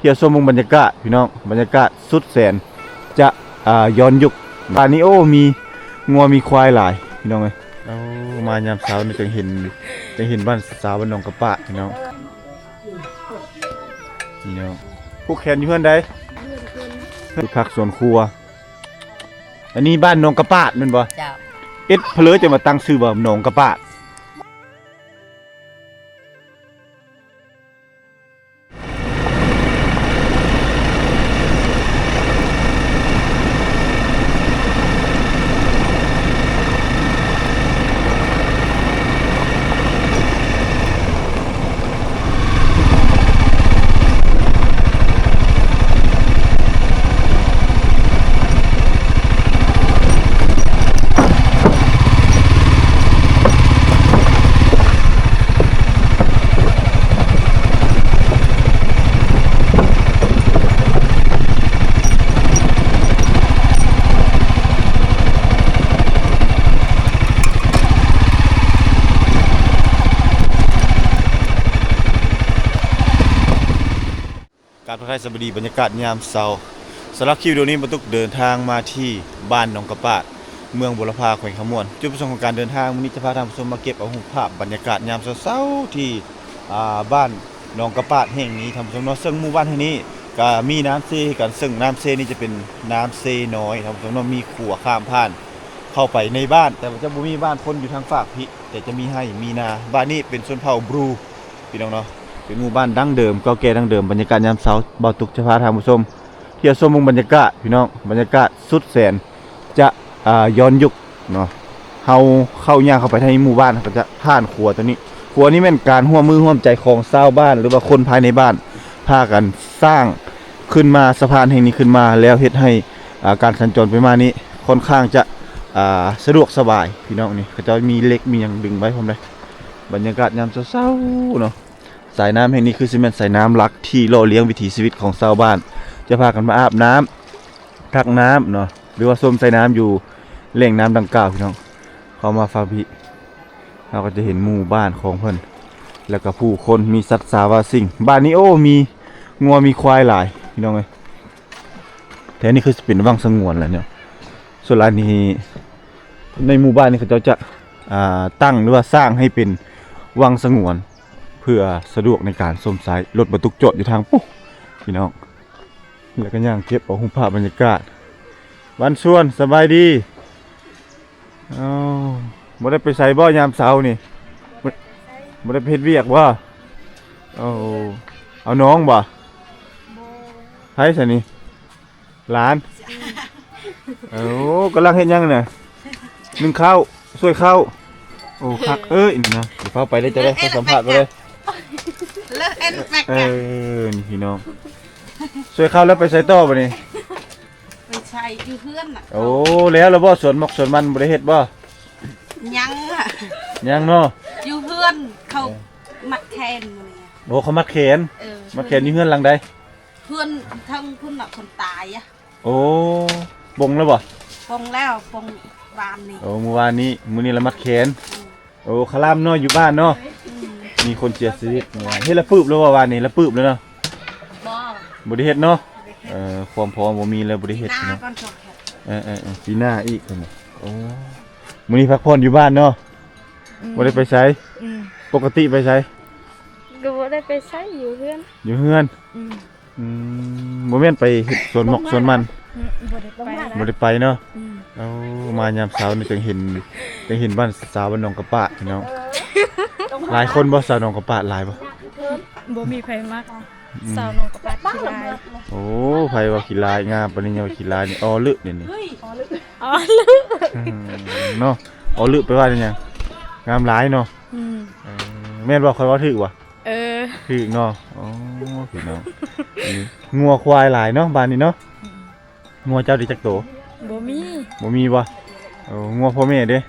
ທ່ຽວຊົມເບິ່ງບັນຍາກາດພີ່ນ້ອງ, ບັນຍາກາດສຸດແສນຈະ ອ່າ ຍ້ອນຍຸກ. ບ້ານນີ້ ໂອ້ ມີງົວມີຄວາຍຫຼາຍພີ່ນ້ອງເອີຍ. ໂອ້ ມາຍາມເຊົ້ານີ້ຈັ່ງເຫັນ ຈັ່ງເຫັນບ້ານຊາວບ້ານໜອງກະປາດພີ່ນ້ອງ. ນີ້ເນາະ ຜູກແຂນຢູ່ເຮືອນໃດ? ເຮືອນເພິ່ນ ເຮັດຜັກສວນຄົວ. ອັນນີ້ບ້ານໜອງກະປາດແມ່ນບໍ່? ເຈົ້າ. ເອັດ ເພິ່ນເລີຍຈະມາຕັ້ງຊື່ວ່າໜອງກະປາດ. ກາບທັກທາຍສະບາຍດີ ບັນຍາກາດຍາມເຊົ້າ. ສຳລັບຄລິບວິດີໂອນີ້ ບ່າວຕຸກເດີນທາງມາທີ່ບ້ານໜອງກະປາດ ເມືອງບົວລະພາ ແຂວງຄຳມ່ວນ. ຈຸດປະສົງຂອງການເດີນທາງມື້ນີ້ ຈະພາທ່ານຜູ້ຊົມມາເກັບເອົາຮູບພາບບັນຍາກາດຍາມເຊົ້າໆ ທີ່ ອ່າ ບ້ານໜອງກະປາດແຫ່ງນີ້ ທ່ານຜູ້ຊົມເນາະ. ເຊິ່ງໝູ່ບ້ານແຫ່ງນີ້ກະມີນ້ຳເຊຄືກັນ, ເຊິ່ງນ້ຳເຊນີ້ຈະເປັນນ້ຳເຊນ້ອຍ ທ່ານຜູ້ຊົມເນາະ, ມີຂົວຂ້າມຜ່ານເຂົ້າໄປໃນບ້ານ, ແຕ່ວ່າຈະບໍ່ມີບ້ານຄົນຢູ່ທາງຟາກພີ້ ແຕ່ຈະມີໄຮ່ມີນາ. ບ້ານນີ້ເປັນຊົນເຜົ່າບຣູ ພີ່ນ້ອງເນາະ, ເປັນໝູ່ບ້ານດັ້ງເດີມ ເກົ່າແກ່ດັ້ງເດີມ. ບັນຍາກາດຍາມເຊົ້າ ບ່າວຕຸກຈະພາທ່ານຜູ້ຊົມທ່ຽວຊົມເບິ່ງບັນຍາກາດ ພີ່ນ້ອງ, ບັນຍາກາດສຸດແສນຈະ ອ່າ ຍ້ອນຍຸກເນາະ. ເຮົາເຂົ້າ ຍ່າງເຂົ້າໄປໃນໝູ່ບ້ານ ເຮົາກໍຈະຜ່ານຂົວຕົວນີ້. ຂົວນີ້ແມ່ນການຮ່ວມມືຮ່ວມໃຈຂອງຊາວບ້ານ ຫຼືວ່າຄົນພາຍໃນບ້ານ ພາກັນສ້າງຂຶ້ນມາ ສະພານແຫ່ງນີ້ຂຶ້ນມາ ແລ້ວເຮັດໃຫ້ ອ່າ ການສັນຈອນໄປມານີ້ຄ່ອນຂ້າງຈະ ອ່າ ສະດວກສະບາຍ ພີ່ນ້ອງ. ນີ້ເຂົາເຈົ້າມີເຫຼັກມີຫຍັງດຶງໄວ້ພ້ອມເດ້. ບັນຍາກາດຍາມເຊົ້າໆເນາະ. ສາຍນ້ຳແຫ່ງນີ້ຄືຊິແມ່ນສາຍນ້ຳຫຼັກທີ່ຫຼໍ່ລ້ຽງວິຖີຊີວິດຂອງຊາວບ້ານ ຈະພາກັນມາອາບນ້ຳ ຕັກນ້ຳເນາະ ຫຼືວ່າຊົມໃສ່ນ້ຳຢູ່ແຫຼ່ງນ້ຳດັ່ງກ່າວ ພີ່ນ້ອງ. ເຂົ້າມາຝັ່ງພີ້ ເຮົາກໍຈະເຫັນໝູ່ບ້ານຂອງເພິ່ນ ແລ້ວກໍຜູ້ຄົນ ມີສັດສາວາສິ່ງ. ບ້ານນີ້ ໂອ້ ມີງົວມີຄວາຍຫຼາຍ ພີ່ນ້ອງເອີຍ. ແຖວນີ້ຄືຊິເປັນວັງສະຫງວນແຫຼະເນາະ. ສ່ວນຫຼາຍນີ້ ໃນໝູ່ບ້ານນີ້ເຂົາເຈົ້າຈະ ອ່າ ຕັ້ງ ຫຼືວ່າສ້າງໃຫ້ເປັນວັງສະຫງວນ ເພື່ອສະດວກໃນການຊົມໃຊ້. ລົດບັນທຸກຈອດຢູ່ທາງປຸ້ນ ພີ່ນ້ອງ. ແລ້ວກໍຍ່າງເກັບເອົາຮູບພາບບັນຍາກາດ. ວັນຊວນ ສະບາຍດີ. ເອົ້າ ບໍ່ໄດ້ໄປໃສບໍ່ຍາມເຊົ້ານີ້? ບໍ່ ບໍ່ໄດ້ໄປເຮັດວຽກບໍ່? ເອົາ ເອົານ້ອງບໍ່? ບໍ່ ໃຜຊະນີ້? ຫຼານ. ໂອ້ ກຳລັງເຮັດຫຍັງນະ? ໜຶ້ງເຂົ້າ ຊ່ວຍເຂົ້າ. ໂອ້ ຄັກເອີຍນີ້ນະ. ຊິພາໄປເລີຍ ຈະໄດ້ຂໍສຳພາດບໍ່ເລີຍ. ເລີະເອັນແປັກ ເອີ ນີ້ພີ່ນ້ອງ ຊ່ວຍເຂົ້າແລ້ວໄປໃສຕໍ່ບັດນີ້? ໄປໃສຢູ່ເຮືອນນະ. ໂອ້ ແລ້ວລະບໍ່? ສວນໝອກສວນມັນບໍ່ໄດ້ເຮັດບໍ່? ຍັງອະ ຍັງເນາະ. ຢູ່ເຮືອນເຂົາ ເອີ ມັດແຂນມື້ນີ້. ໂອ້ ເຂົາມັດແຂນ. ເອີ ມັດແຂນຢູ່ເຮືອນຫຼັງໃດ? ເຮືອນເທິງພຸ້ນນະ ຄົນຕາຍອະ. ໂອ້ ປົງແລ້ວບໍ່? ປົງແລ້ວ ປົງວານນີ້. ໂອ້ ມື້ວານນີ້ ມື້ນີ້ລະມັດແຂນ. ອືມ. ໂອ້ ຄະລຳເນາະ ຢູ່ບ້ານເນາະ. ອືມ. ມີຄົນເສຍຊີວິດເມື່ອວານ. ເຮັດລະປຶບແລ້ວບໍ່ວານນີ້? ລະປຶບແລ້ວເນາະ. ບໍ່ ບໍ່ໄດ້ເຮັດເນາະ. ບໍ່ໄດ້ເຮັດ. ເອີ ຄວາມພ້ອມບໍ່ມີເລີຍ ບໍ່ໄດ້ເຮັດເນາະ. ປີໜ້າກ່ອນ ເອີ ເອີ ເອີ ປີໜ້າອີກເພິ່ນ. ໂອ້ ມື້ນີ້ພັກຜ່ອນຢູ່ບ້ານເນາະ. ອືມ. ບໍ່ໄດ້ໄປໃສ? ອືມ. ປົກກະຕິໄປໃສ? ກໍບໍ່ໄດ້ໄປໃສ ຢູ່ເຮືອນ. ຢູ່ເຮືອນ. ອືມ. ອືມ ບໍ່ແມ່ນໄປເຮັດສວນໝອກສວນມັນ? ອືມ ບໍ່ໄດ້ໄປ. ບໍ່ໄດ້ໄປເນາະ. ອືມ. ໂອ້ ມາຍາມເຊົ້ານີ້ຈັ່ງເຫັນ ຈັ່ງເຫັນບ້ານຊາວບ້ານໜອງກະປາດ ພີ່ນ້ອງ. ຫຼາຍຄົນບໍ່? ຊາວໜອງກະປາດຫຼາຍບໍ່? ບໍ່ມີໃຜມັກ. ອືມ. ຊາວໜອງກະປາດຂີ້ລ້າຍ. ໂອ້ ໃຜວ່າຂີ້ລ້າຍ? ງາມປານນີ້ຍັງວ່າຂີ້ລ້າຍນີ້. ອໍລຶນີ້. ອໍລຶ ອໍລຶ ອືມ ເນາະ. ອໍລຶແປວ່າຫຍັງ? ງາມຫຼາຍເນາະ. ອືມ. ເອີ ແມ່ນບໍ່? ຂ້ອຍເວົ້າຖືກບໍ່? ເອີ ຖືກເນາະ. ໂອ້ ພີ່ນ້ອງ ງົວຄວາຍຫຼາຍເນາະ ບ້ານນີ້ເນາະ. ອືມ. ງົວເຈົ້າໄດ້ຈັກໂຕ? ບໍ່ມີ. ບໍ່ມີບໍ່? ໂອ້ ງົວພໍ່ແມ່ເດ້?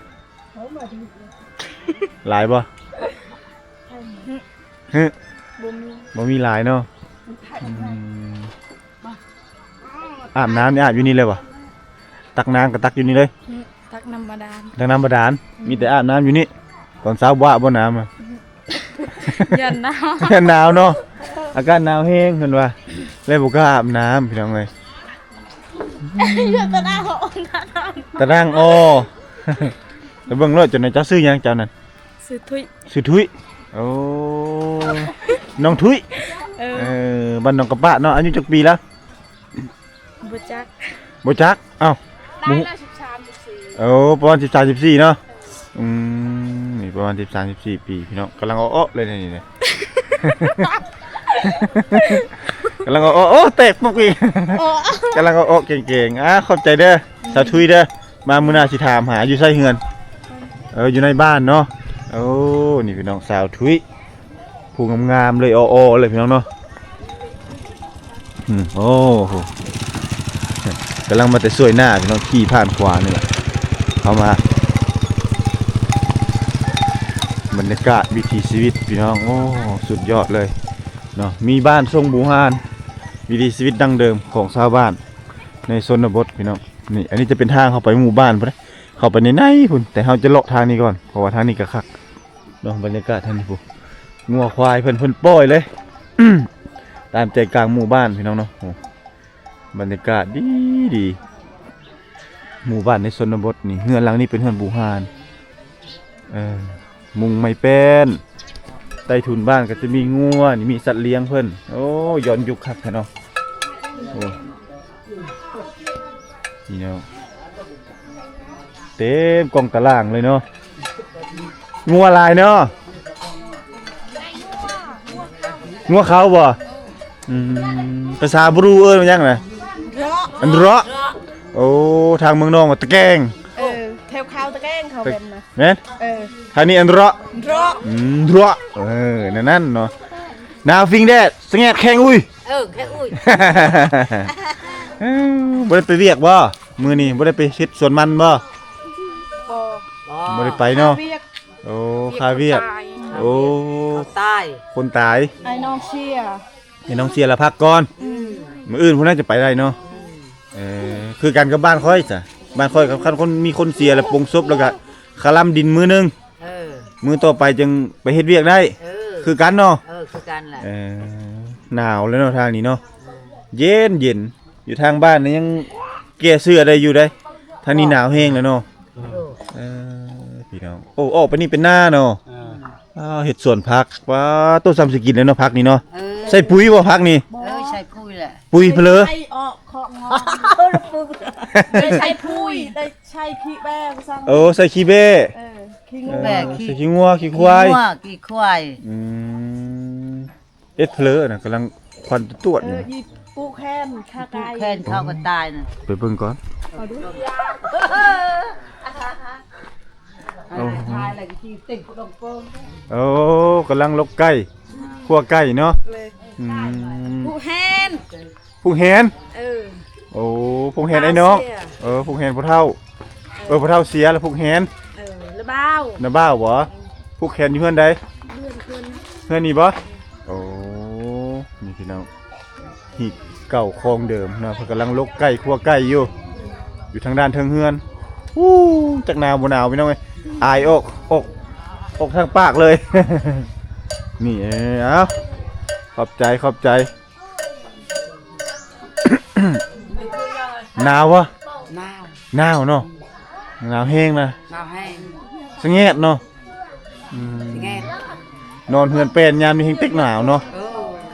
ຫຼາຍບໍ່? ຫຶ ບໍ່ມີ. ບໍ່ມີຫຼາຍເນາະ. ອືມ. ອາບນ້ຳນີ້ອາບຢູ່ນີ້ເລີຍບໍ່? ຕັກນ້ຳກໍຕັກຢູ່ນີ້ເລີຍ? ອືມ ຕັກນ້ຳບາດານ. ຕັກນ້ຳບາດານ. ອືມ. ມີແຕ່ອາບນ້ຳຢູ່ນີ້. ຕອນເຊົ້າບໍ່ອາບບໍ່ນ້ຳອະ? ອືມ. ຢ້ານໜາວ. ຢ້ານໜາວເນາະ. ອາກາດໜາວແຮງເພິ່ນວ່າ. ແລ້ວບໍ່ກ້າອາບນ້ຳ ພີ່ນ້ອງເອີຍ. ຕາໜ່າງອໍ ຕາໜ່າງອໍ. ໄປເບິ່ງໂລດ ເຈົ້ານັ້ນ ເຈົ້າຊື່ຫຍັງເຈົ້ານັ້ນ? ຊື່ທຸຍ. ຊື່ທຸຍ. ໂອ້ ນ້ອງທຸຍ. ເອີ ເອີ ບ້ານໜອງກະປະເນາະ. ອາຍຸຈັກປີລະ? ບໍ່ຈັກ ບໍ່ຈັກ. ເອົ້າ ໄດ້ລະສິບສາມ ສິບສີ່. ໂອ້ ປະມານສິບສາມ ສິບສີ່ເນາະ. ອືມ ນີ້ປະມານສິບສາມ ສິບສີ່ປີ ພີ່ນ້ອງ. ກຳລັງເອາະໆເລີຍນີ້ ກຳລັງເອາະໆ. ໂອ້ ແຕກປຸກອີກ. ກຳລັງເອາະໆເກັ່ງໆ. ອ່າ ຂອບໃຈເດີ ສາວທຸຍເດີ. ມາມື້ໜ້າຊິຖາມຫາຢູ່ໃສເຮືອນ. ເອີ ຢູ່ໃນບ້ານເນາະ. ໂອ້ ນີ້ພີ່ນ້ອງ ສາວທຸຍ ຜູ້ງາມໆເລີຍ ອໍໆເລີຍ ພີ່ນ້ອງເນາະ. ອືມ ໂອ້ໂຫ ກຳລັງມາແຕ່ສວຍໜ້າ ພີ່ນ້ອງ. ຂີ່ຜ່ານຂວານີ້ແຫຼະ ເຂົ້າມາ ບັນຍາກາດວິຖີຊີວິດ ພີ່ນ້ອງ. ໂອ້ ສຸດຍອດເລີຍເນາະ. ມີບ້ານຊົງບູຮານ ວິຖີຊີວິດດັ້ງເດີມຂອງຊາວບ້ານໃນຊົນນະບົດ ພີ່ນ້ອງ. ນີ້ ອັນນີ້ຈະເປັນທາງເຂົ້າໄປໝູ່ບ້ານພຸ້ນເດ້ ເຂົ້າໄປໃນໃນພຸ້ນ. ແຕ່ເຮົາຈະເລາະທາງນີ້ກ່ອນ ເພາະວ່າທາງນີ້ກໍຄັກເນາະ. ບັນຍາກາດທາງນີ້ພຸ້ນ ງົວຄວາຍເພິ່ນ ເພິ່ນປ່ອຍເລີຍ ຕາມໃຈກາງໝູ່ບ້ານ ພີ່ນ້ອງເນາະ. ໂອ້ ບັນຍາກາດດີໆ. ໝູ່ບ້ານໃນຊົນນະບົດນີ້ ເຮືອນຫຼັງນີ້ເປັນເຮືອນບູຮານ. ເອີ ມຸງໄມ້ແປ້ນ ໃຕ້ຖົງບ້ານກໍຈະມີງົວ ນີ້ມີສັດລ້ຽງເພິ່ນ. ໂອ້ ຍ້ອນຍຸກຄັກແທ້ເນາະ. ໂອ້ ນີ້ເນາະ ເຕັມກ້ອງຕາລ່າງເລີຍເນາະ. ງົວຫຼາຍເນາະ. ງົວເຂົາບໍ່? ອືມ ພາສາບຣູເອີ້ນວ່າຫຍັງນະ? ອັນເຣາະ. ໂອ້ ທາງເມືອງນອກວ່າຕະແກງ. ເອີ ແຖວເຂົາຕະແກງເຂົາແມ່ນນະ. ແມ່ນ? ເອີ ທາງນີ້ອັນເຣາະ. ເຣາະ. ອືມ ເຣາະ. ເອີ ແນວນັ້ນເນາະ. ໜາວຟິງແດດ ສະແງດແຂງອຸຍ. ເອີ ແຂງອຸຍ. ເອີ ບໍ່ໄດ້ໄປວຽກບໍ່? ມື້ນີ້ບໍ່ໄດ້ໄປເຮັດສວນມັນບໍ່? ບໍ່ ບໍ່ໄດ້ໄປເນາະ. ໂອ້ ຄາວຽກ. ໂອ້ ເຂົາຕາຍ ຄົນຕາຍ. ອ້າຍນ້ອງເສຍ ອ້າຍນ້ອງເສຍລະພັກກ່ອນ. ອືມ ມື້ອື່ນພຸ້ນນະຈະໄປໄດ້ເນາະ. ອືມ ເອີ ຄືກັນກັບບ້ານຂ້ອຍຊະ. ບ້ານຂ້ອຍກໍຄັນຄົນ ມີຄົນເສຍລະປົງສົບ ແລ້ວກໍຄະລຳດິນມື້ໜຶ່ງ. ເອີ ມື້ຕໍ່ໄປຈຶ່ງໄປເຮັດວຽກໄດ້. ເອີ ຄືກັນເນາະ. ເອີ ຄືກັນແຫຼະ. ເອີ ໜາວແລ້ວເນາະທາງນີ້ເນາະ. ເອີ ເຢັນໆ. ຢູ່ທາງບ້ານນີ້ຍັງແກ້ເສື້ອໄດ້ຢູ່ເດ້. ທາງນີ້ໜາວແຮງແລ້ວເນາະ. ເອີ ເອີ ພີ່ນ້ອງ. ໂອ້ ອອກໄປນີ້ເປັນນາເນາະ. ເອີ ອ້າວ ເຮັດສວນຜັກ. ວ້າ ໂຕ ສ່ຳຊິກິນແລ້ວເນາະ ຜັກນີ້ເນາະ. ເອີ ໃສ່ປຸຍບໍ່ຜັກນີ້? ເອີ ໃສ່ປຸຍແຫຼະ. ປຸຍເຜີ ໃສ່ອອກເຄາະງອ ບໍ່ໄດ້ໃສ່ປຸຍ ໄດ້ໃສ່ຂີ້ແບ້ວ່າຊັ້ນ. ໂອ້ ໃສ່ຂີ້ແບ້. ເອີ ຂີ້ງົວ ເອີ ໃສ່ຂີ້ງົວ ຂີ້ຄວາຍ ຂີ້ງົວ ຂີ້ຄວາຍ. ອືມ ເຮັດເຜີນະ ກຳລັງຄວັນຕວດໆ ເອີ ຢູ່. ປູແຄນຂ້າໄກ່ ປູແຄນເຂົາກໍຕາຍນະ. ໄປເບິ່ງກ່ອນ. ເອົາດູ ໂອ້ ໂອ້ ກຳລັງຫຼົກໄກ່ ຂົ້ວໄກ່ເນາະ. ອືມ ປູແຮນ ຜູກແຮນ. ເອີ ໂອ້ ຜູກແຮນອ້າຍນ້ອງ. ເອີ ຜູກແຮນພໍ່ເຖົ້າ. ເອີ ເອີ ພໍ່ເຖົ້າເສຍແລ້ວຜູກແຮນ. ເອີ ລະບ່າວ ນະບ່າວບໍ? ເອີ ຜູກແຮນຢູ່ເຮືອນໃດ? ເຮືອນ ເຮືອນນີ້ບໍ? ໂອ້ ນີ້ພີ່ນ້ອງ ຮີດເກົ່າຄອງເດີມເນາະ. ເພິ່ນກຳລັງຫຼົກໄກ່ ຂົ້ວໄກ່ຢູ່ ຢູ່ທາງດ້ານເທິງເຮືອນ. ອູ້ ຈັກໜາວບໍ່ໜາວພີ່ນ້ອງເອີຍ ອາຍອອກ ອອກ ອອກທາງປາກເລີຍ. ນີ້ ເອີ ເອົາ ຂອບໃຈ ຂອບໃຈ. ໜາວບໍ່? ໜາວ ໜາວເນາະ. ໜາວແຮງນະ ໜາວແຮງ ສະແງດເນາະ. ອືມ ສະແງດ ນອນເຮືອນແປ້ນຍາມນີ້ແຮງເຕັກໜາວເນາະ.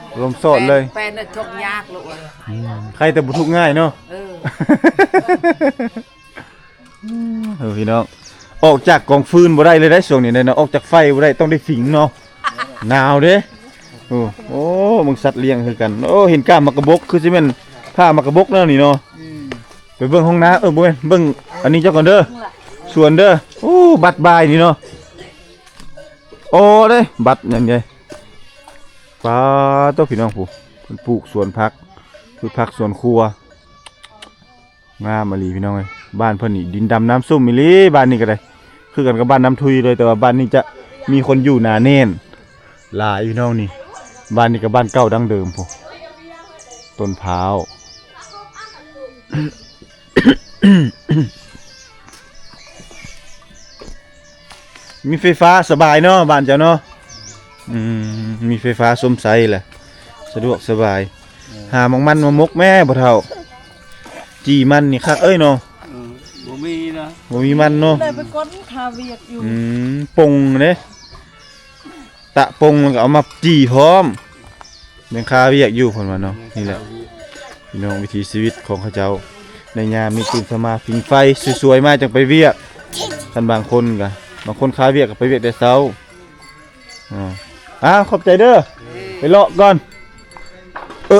ເອີ ລົມຊອດເລີຍ ແປ້ນ ແປ້ນທຸກຍາກລູກເອີຍ. ອືມ ໃຄແຕ່ບໍ່ທຸກງ່າຍເນາະ. ເອີ ເອີ ພີ່ນ້ອງ ອອກຈາກກອງຟືນບໍ່ໄດ້ເລີຍໄດ໋ ຊ່ວງນີ້ເນາະ. ອອກຈາກໄຟບໍ່ໄດ້ ຕ້ອງໄດ້ຜິງເນາະ. ໜາວເດ້. ໂອ້ ໂອ້ ເບິ່ງສັດລ້ຽງຄືກັນ. ໂອ້ ເຫັນກ້າໝາກກະບົກ ຄືຊິແມ່ນພ້າໝາກກະບົກແນວນີ້ເນາະ. ອືມ ໄປເບິ່ງຫ້ອງນ້ຳ ເອີ ບໍ່ແມ່ນ ເບິ່ງອັນນີ້ເຈົ້າກ່ອນເດີ ສວນເດີ. ໂອ້ ບັດບາຍນີ້ເນາະ. ໂອ້ ເດ້ ບັດຫຍັງໃຫຍ່ ປາໂຕ ພີ່ນ້ອງ ຜູ້ເພິ່ນປູກສວນຜັກ ພືດຜັກສວນຄົວ. ງາມອີ່ຫຼີພີ່ນ້ອງເອີຍ ບ້ານເພິ່ນນີ້ດິນດຳນ້ຳຊຸ່ມອີ່ຫຼີ. ບ້ານນີ້ກໍໄດ້ຄືກັນກັບບ້ານນ້ຳທຸຍເລີຍ ແຕ່ວ່າບ້ານນີ້ຈະມີຄົນຢູ່ໜາແໜ້ນຫຼາຍພີ່ນ້ອງ. ນີ້ບ້ານນີ້ກໍບ້ານເກົ່າດັ້ງເດີມພຸ້ນ ຕົ້ນພ້າວ. ມີໄຟຟ້າສະບາຍເນາະບ້ານເຈົ້າເນາະ. ອືມ ມີໄຟຟ້າຊົມໄຊແຫຼະ ສະດວກສະບາຍ. ຫາໝາກມັນມາໝົກແມ້ພໍ່ເຖົ້າ. ຈີ່ມັນນີ້ຄັກເອີຍເນາະ. ເອີ ບໍ່ມີນະ ບໍ່ມີມັນເນາະ. ໄດ້ໄປກົນຄາວຽກຢູ່. ອືມ ປົ່ງເດ້ ຕະປົ່ງແລ້ວກໍເອົາມາຈີ່ພ້ອມ. ຍັງຄາວຽກຢູ່ເພິ່ນວ່າເນາະ. ນີ້ແຫຼະພີ່ນ້ອງ ວິຖີຊີວິດຂອງເຂົາເຈົ້າ ໃນຍາມມີຕື່ນເຊົ້າມາຜິງໄຟ ສວຍໆມາຈັ່ງໄປວຽກ. ຄັນບາງຄົນກະ ບາງຄົນຄາວຽກກໍໄປວຽກແຕ່ເຊົ້າ. ອາ ອ້າວ ຂອບໃຈເດີ ໄປເລາະກ່ອນ. ເອີ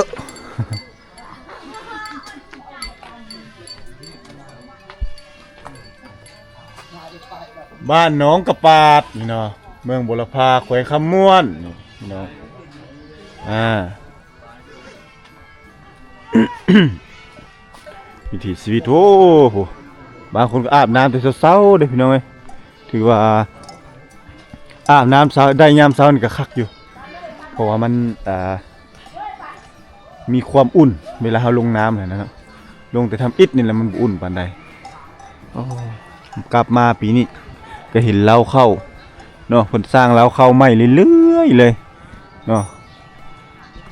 ບ້ານໜອງກະປາດນີ້ເນາະ ເມືອງບົວລະພາ ແຂວງຄຳມ່ວນນີ້ເນາະ. ອາ ວິຖີຊີວິດ ໂອ້ ບາງຄົນກໍອາບນ້ຳແຕ່ເຊົ້າໆເດ້ພີ່ນ້ອງເອີຍ. ຖືວ່າອາບນ້ຳເຊົ້າ ໄດ້ຍາມເຊົ້ານີ້ກໍຄັກຢູ່ ເພາະວ່າມັນ ອ່າ ມີຄວາມອຸ່ນເວລາເຮົາລົງນ້ຳຫັ້ນນະເນາະ. ລົງແຕ່ທຳອິດນີ້ແຫຼະ ມັນບໍ່ອຸ່ນປານໃດ. ໂອ້ ກັບມາປີນີ້ກໍເຫັນເລົ້າເຂົ້າເນາະ ເພິ່ນສ້າງເລົ້າເຂົ້າໃໝ່ເລື້ອຍໆເລີຍເນາະ.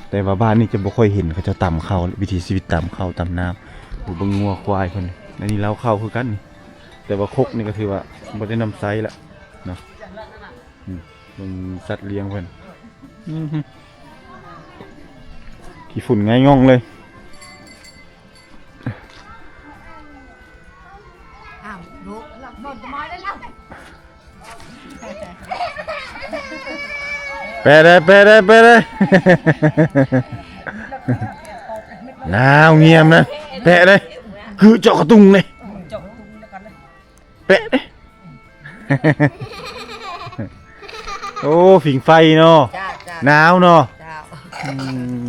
ແຕ່ວ່າບ້ານນີ້ຈະບໍ່ຄ່ອຍເຫັນເຂົາເຈົ້າຕຳເຂົ້າ ວິຖີຊີວິດຕຳເຂົ້າຕຳນ້ຳ. ໂອ້ ເບິ່ງງົວຄວາຍເພິ່ນ ອັນນີ້ເລົ້າເຂົ້າຄືກັນນີ້ ແຕ່ວ່າຄົກນີ້ກໍຖືວ່າບໍ່ໄດ້ນຳໃຊ້ລະເນາະ. ອືມ ເບິ່ງສັດລ້ຽງເພິ່ນ ອື ຂີ້ຝຸ່ນໄງ່ງ່ອງເລີຍ. ອ້າວ ລູກ ແປະເດ້ ແປະເດ້ ແປະເດ້ ໜາວງຽມນະ ແປະເດ້ ຄືເຈາະກະຕຸງເດ້ ແປະເດ້. ໂອ້ ຜິງໄຟເນາະ. ເຈົ້າ ເຈົ້າ ໜາວເນາະ. ເຈົ້າ ອື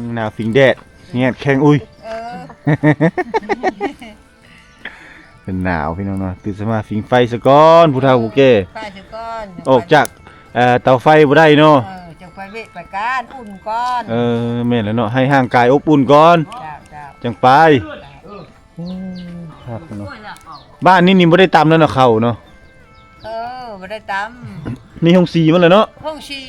ມ ໜາວຜິງແດດ ແງດແຂ້ງອຸ້ຍ. ເອີ ເປັນໜາວພີ່ນ້ອງເນາະ. ຕື່ນສະມາຜິງໄຟສະກ່ອນ ຜູ້ເຖົ້າຜູ້ແກ່ ໄຟສະກ່ອນ ອອກຈາກ ເຕົາໄຟບໍ່ໄດ້ເນາະ. ເອີ ຈັ່ງໄປເວະໄປການ ອຸ່ນກ່ອນ. ເອີ ແມ່ນແລ້ວເນາະ ໃຫ້ຮ່າງກາຍອົບອຸ່ນກ່ອນ. ເຈົ້າ ເຈົ້າ ຈັ່ງໄປ. ໂອ້ ຄັກເນາະ. ບ້ານນີ້ນີ້ບໍ່ໄດ້ຕຳແລ້ວເນາະ ເຂົ້າເນາະ. ເອີ ບໍ່ໄດ້ຕຳ ມີໂຮງສີໝົດແລ້ວເນາະ. ໂຮງສີ